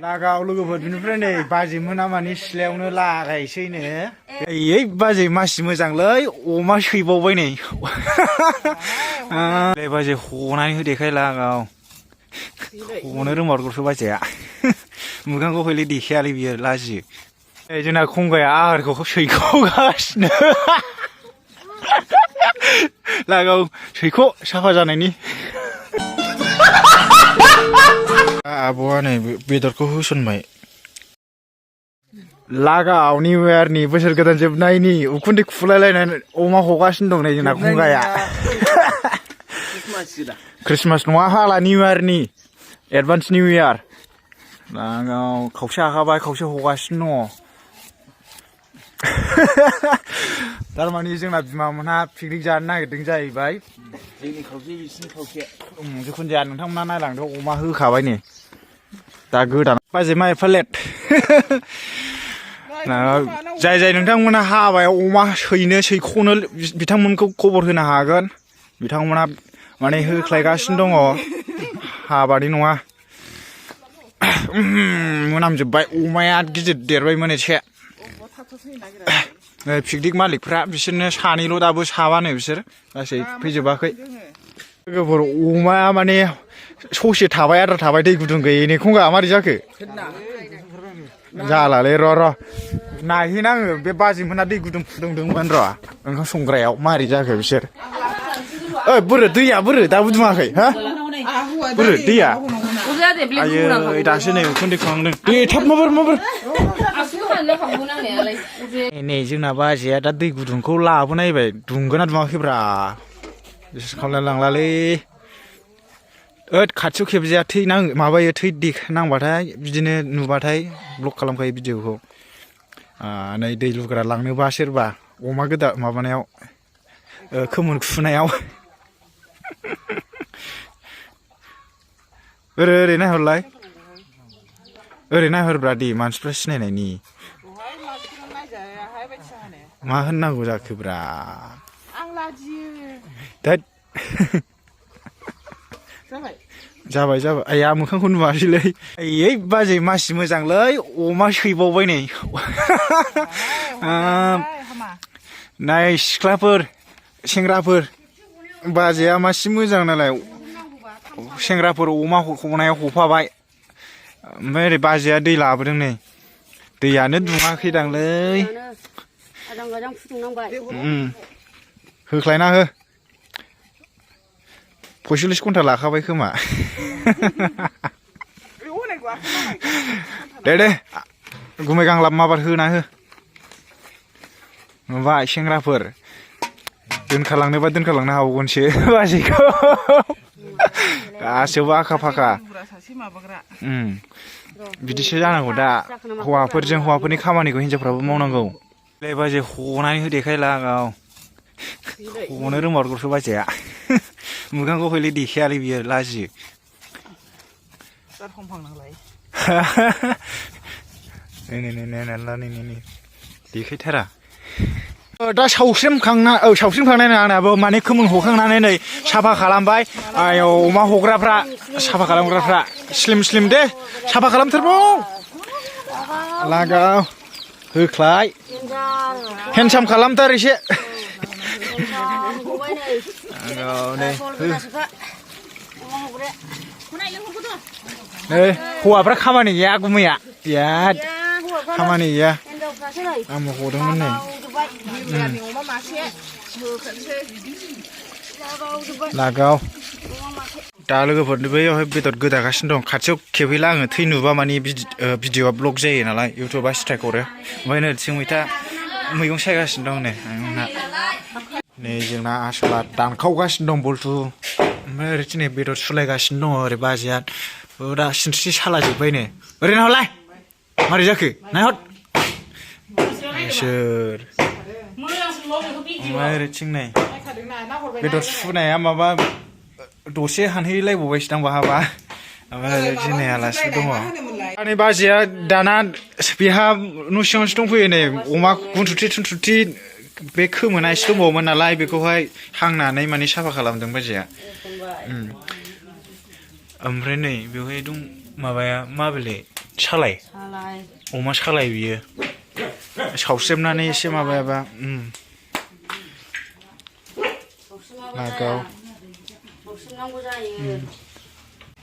लागाव लोगोफोर बिनिफ्राय नै बाजै मोना मानि सिथ्लायावनो लागायसैनो ओइ बाजै मासि मोजांलै अमा सैबावबाय नै बाजै हनानै होदेखाय लागाव हनो रोंमारगौसो बाजैया मोखांखौ हयले देखायालै बियो लाजियो जोंना खंगाया आहारखौ सैखावगासिनो लागाव सैख' साफा जानायनि आब'आ नै बेदरखौ होसनबाय लागाव निउ इयारनि बोसोर गोदान जोबनायनि उखुन्दै खुलायलायनानै अमा हगासिनो दं नै जोंना खंगाया क्रिसमास नङा हाला निउ इयारनि एडभान्स निउ इयार लागाव खावसे हाखाबाय खावसे हगासिनो दङ थारमानि जोंना बिमामोनहा पिकनिक जानो नागिरदों जाहैबाय जोंनि खावसे बिसिनि खावसे जिखुनु जाया नोंथांमोना नायलांदो अमा होखाबाय नै दा गोदान बाजै मा एफा लेट जाय जाय नोंथांमोना हाबायाव अमा सैख'नो बिथांमोनखौ खबर होनो हागोन बिथांमोना माने होख्लायगासिनो दङ हाबानि नङा मोनामजोब्बाय अमाया गिदिर देरबायमोन एसे पिकनिक मालिकफ्रा बिसोरनो सानैल' दाबो साबानो बिसोर गासै फैजोबाखै लोगोफोर अमाया माने ससे थाबाय आद्रा थाबाय दै गुदुं गैयैनि खंगा मारै जाखो जालालै र' नायहैनाङो बे बाजैमोनहा दै गुदुं फुदुंदोंमोन र' ओंखाम संग्रायाव मारै जाखो बिसोर बोरो दैया बोरो दाबो दुङाखै हा बोरो दैया आयै दासो नै उखुन्दै खालामदों दे थाब माबार नै जोंना बाजैया दा दै गुदुंखौ लाबोनायबाय दुंगोना दुङाखैब्रा बिसोर खालामना लांलालै खाथियाव खेबजाया थै माबायो थै नांबाथाय बिदिनो नुबाथाय ब्लक खालामखायो भिडिअखौ नै दै लुग्रा लांनोबा सोरबा अमा गोदा माबानायाव खोमोन खुनायाव ओरै नायहरलाय ओरै नायहरब्रा दे मानसिफ्रा सिनायनायनि मा होननांगौ जाखोब्रा जाबाय आइया मोखांखौ नुवासैलै ओइ बाजै मासि मोजांलै अमा सैबावबाय नै नाय सिख्लाफोर सेंग्राफोर बाजैया मासि मोजां नालाय सेंग्राफोर अमा हनायाव हफाबाय ओमफ्राय ओरै बाजैया दै लाबोदों नै दैयानो दुङाखैदांलै होख्लायना हो 45 घन्टा लाखाबाय खोमा दे गुमै गांलाब माबार होना हो नुबाय सेंग्राफोर दोनखालांनोबा दोनखालांनो हाबावगोनसो बाजैखौ गासैबो आखा फाखा बिदिसो जानांगौ दा हौवाफोरनि खामानिखौ हिनजावफ्राबो मावनांगौ बाजै हनानै होदेखाय लागाव हनो रोंमारगौसो बाजैया मोखांखौ हयले देखायालै बियो लाजियो नै देखायथारा दा सावस्रिमखांनाय आंनाबो माने खोमोन हखांनानै नै साफा खालामबाय आयौ अमा हग्राफ्रा साफा खालामग्राफ्रा स्लिम दे साफा खालामथारबाव लागाव होख्लाय हेन्डसाम खालामथार एसे हौवाफ्रा खामानि गैया गुमैया बिराद खामानि गैया आंबो हरदोंमोन नै लागाव दा लोगोफोरनि बैयावहाय बेदर गोदागासिनो दं खाथियाव खेबहैला आङो थै नुबा माने भिडिअआ ब्लक जायो नालाय इउटुबा स्ट्राइक हरो ओमफ्राय नै थिं मैगं सायगासिनो दं नै आंना नै जोंना आसला दानखावगासिनो दं बल्थु ओमफ्राय ओरै दिनै बेदर सुलायगासिनो दङ ओरै बाजैया दा सिनस्रि सालाजोब्बाय नै ओरै नाहरलाय मारै जाखो नायहर सोर ओमफ्राय ओरैथिं नै बेदर सुनाया माबा दसे हानहैलायबावबायसो दां बाहाबा ओमफ्राय दिनै आलासिबो दङ आंनि बाजैया दाना बेहा न' सिङावसो दंफैयो नै अमा गुन्थुथि बे खोमोना एसे दंबावोमोन नालाय बेखौहाय हांनानै माने साफा खालामदों बाजैया ओमफ्राय नै बेवहाय दं माबाया माबेले सालाय सालाय अमा सालाय बियो सावस्रेमनानै एसे माबायाबा लागाव सावस्रेमनांगौ जायो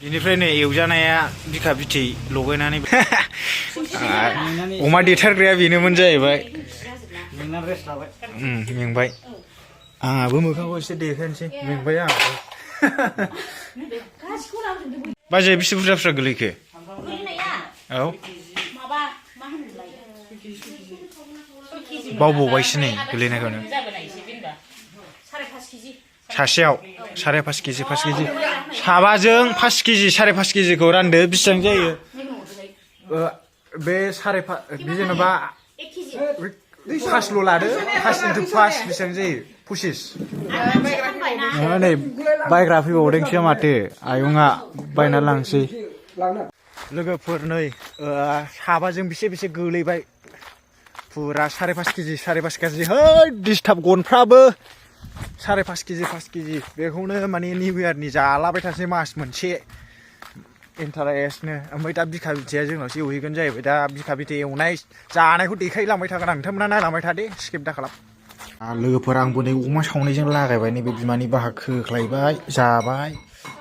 बेनिफ्राय नै एवजानाया बिखा बिथै लगायनानै अमा देथारग्राया बेनोमोन जाहैबाय मेंबाय आंहाबो मोखांखौ एसे देखायनोसै मेंबाय आंहाबो बाजै बेसे बुरजा बुरजा गोलैखो औ बावबावबायसो नै गोलैनायखौनो सासेयाव 5.5 केजि 5 केजि साबाजों 5 केजि 5.5 केजिखौ रानदो बेसेबां जायो बे बे जेनेबा 5ल' लादो 5 into 5 बेसेबां जायो 25 नै बायग्रा फैबावदोंसो माथो आयंआ बायना लांसै लोगोफोर नै साबाजों बेसे गोलैबाय फुरा 5.5 केजि 5.5 केजि है डिस्टार्ब गनफ्राबो 5.5 केजि 5 केजि बेखौनो माने निउ इयारनि जालाबाय थासै मास मोनसे इन्टारेस्टनो ओमफ्राय दा बिखा बिथैया जोंनावसो एवहैगोन जाहैबाय दा बिखा बिथै एवनाय जानायखौ देखायलांबाय थागोन आं नोंथांमोना नायलांबाय थादे स्किप दा खालाम लोगोफोर आंबो नै अमा सावनायजों लागायबाय नैबे बिमानि बाहा खोख्लायबाय जाबाय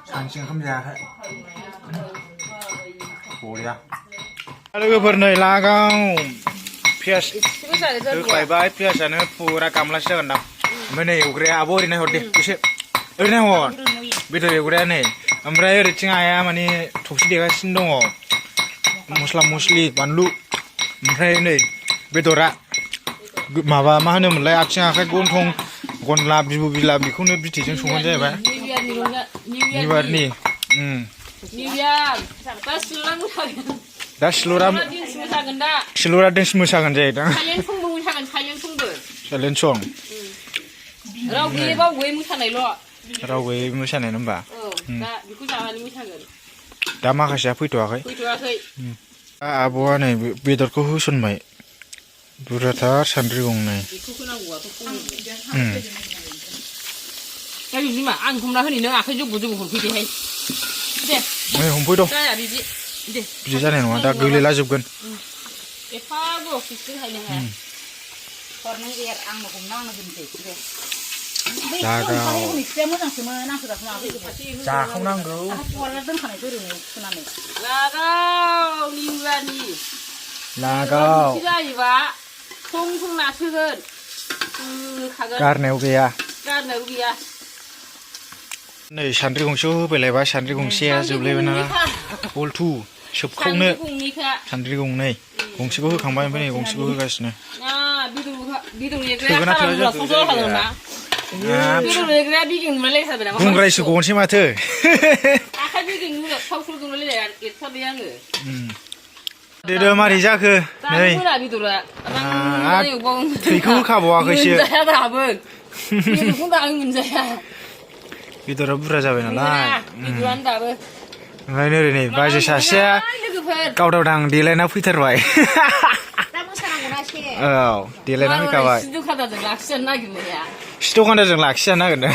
सानसे ओंखाम जायाखै बरिया लोगोफोर नै लागाव पियास होख्लायबाय पियासानो फुरा गामलासो जागोन दां ओमफ्राय नै एवग्राया आब' ओरै नायहर दे एसे ओरै नायहर बेदर एवग्राया नै ओमफ्राय ओरैथिं आइया माने थौसि देगासिनो दङ मस्ला मस्लि बानलु ओमफ्राय नै बेदरा माबा मा होनोमोनलाय आथिं आखाइ गन्थं गनला बिबु बिला बेखौनो बिथैजों संगोन जाहैबाय निबारनि दा सिलरा दोंसो मोसागोन जाहैदों साइलेन्ट सं राव गैयै बाव गैयै मोसानायल' राव गैयै मोसानाय होनबा दा बेखौ जानानै मोसागोन दा माखासेया फैथ'वाखै आब'आ नै बेदरखौ होसनबाय बुरजाथार सान्द्रि गंनै बेखौ होनांगौआथ' दा बिमा आं हमना होनि नों आखाइ जब्ब' जब्ब' हमफैदोहाय दे नै हमफैद' जाया बिदि दे बिदि जानाय नङा दा गोलैलाजोबगोन एफा गोबाव खिस्रिजों हायनो हाया हरनों एर आंनो हमना आंनो होनसै दे जाखावनांगौ लागाव निउयारनि लागाव जायोबा थं थं नासोगोन गारनायाव गैया नै सान्द्रि गंसेयाव होबायलायबा सान्द्रि गंसेया जोबलायबाय ना बलथु सोबखावनो सान्द्रि गंनै गंसेखौ होखांबाय ओमफ्राय नै गंसेखौ होगासिनो गुंग्रायसो गनोसै माथो देदो मारै जाखो नै थैखौ होखाबावाखैसो बेदरा बुरजा जाबाय नालाय ओमफ्राय ओरै नै बाजै सासेया गावदावदां देलायना फैथारबाय औ देलायना फैखाबाय सिथ'कान्दाजों लाखिजानो नागिरदों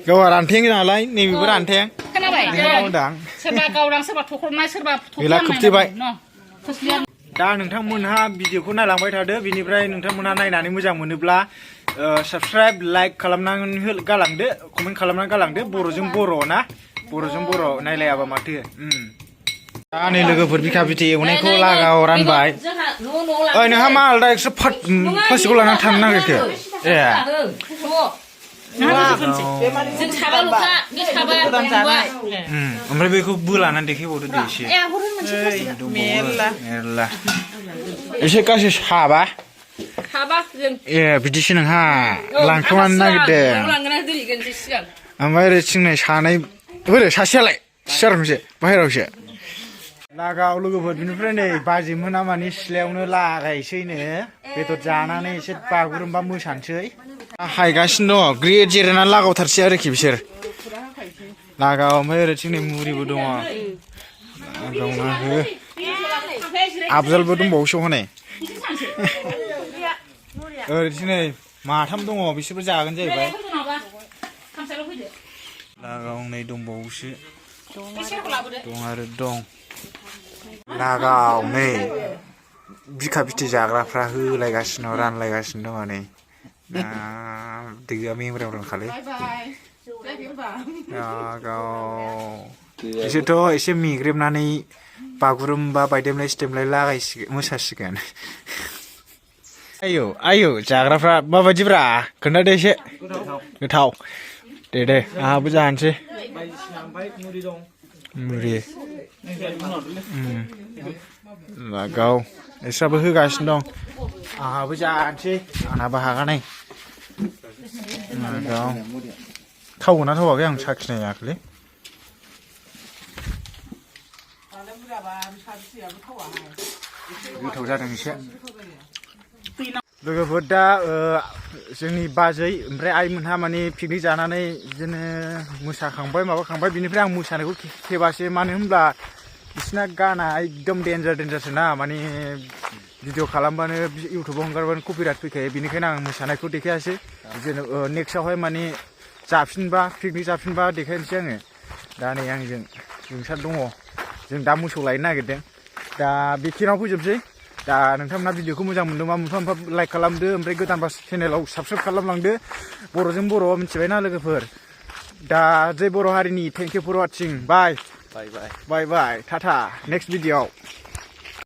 गावहा रानथें नालाय नैबेबो रानथें सोरबा गावदां सोरबा थख्रबनाय सोरबा बेला खोबथेबाय दा नोंथांमोनहा भिडिअखौ नायलांबाय थादो बिनिफ्राय नोंथांमोनहा नायनानै मोजां मोनोब्ला साबस्क्राइब लाइक खालामनानै गालांदो कमेन्ट खालामनानै गालांदो बर'जों बर' ना बर'जों बर' नायलायाबा माथो दा नै लोगोफोर बिखा बिथै एवनायखौ लागाव रानबाय ओइ नोंहा मा आलदा एक्सट्रा प्लास्टिकखौ लानानै थांनो नागिरखो ए ओमफ्राय बेखौ बोलानानै देखायबावदो दे एसे मेरला एसे गासै साबा ए बिदिसो नोंहा लांखोमानो नागिरदों ओमफ्राय ओरै थिंनाय सानै बोरो सासेयालाय सियारावसो बाहेरावसो लागाव लोगोफोर बिनिफ्राय नै बाजै मोना मानि सिथ्लायावनो लागायसैनो बेदर जानानै एसे बागुरुम्बा मोसानोसै हायगासिनो दङ ग्रेड जिरायनानै लागावथारसै आरोखि बिसोर लागाव ओमफ्राय ओरैथिं नै मुरिबो दङ लागावना हो आबजालबो दंबावोसो हनै ओरैथिं नै माथाम दङ बिसोरबो जागोन जाहैबाय लागाव नै दंबावोसो एसे खलाबोदो दं आरो दं लागाव नै बिखा बिथै जाग्राफ्रा होलायगासिनो दं रानलायगासिनो दङ नै दैया मेंब्रां खालै लागाव बिसोरथ' एसे मेग्रेबनानै बागुरुम्बा बायदेमलाय सिदेमलाय लागायसिगोन मोसासिगोन आयौ जाग्राफ्रा माबायदिब्रा खोन्थादो एसे गोथाव दे आंहाबो जानोसै मुरि लागाव एस्राबो होगासिनो दं आंहाबो जानोसै आंहाबो हागानाय लागाव थावगोना थावाखै आं साखिनायाखैलै गोथाव जादों एसे लोगोफोर दा जोंनि बाजै ओमफ्राय आइमोनहा माने पिकनिक जानानै बिदिनो मोसाखांबाय माबाखांबाय बिनिफ्राय आं मोसानायखौ खेबासै मानो होनब्ला बिसिना गाना एकदम देन्जारसोना माने भिडिअ खालामबानो इउटुबाव हगारबानो कपिराइट फैखायो बेनिखायनो आं मोसानायखौ देखायासै जेनेबा नेक्स्टआवहाय माने जाफिनबा पिकनिक जाफिनबा देखायनोसै आङो दा नै आंजों जोंसार दङ जों दा मोसौ लायनो नागिरदों दा बेखिनियाव फोजोबसै दा नोंथांमोना भिडिअखौ मोजां मोनदोंबा मोनफा लाइक खालामदो ओमफ्राय गोदानबा चेनेलाव साबस्क्राइब खालामलांदो बर'जों बर' मिथिबायना लोगोफोर दा जै बर' हारिनि thank you for watching bye टाटा नेक्स्ट भिडिअ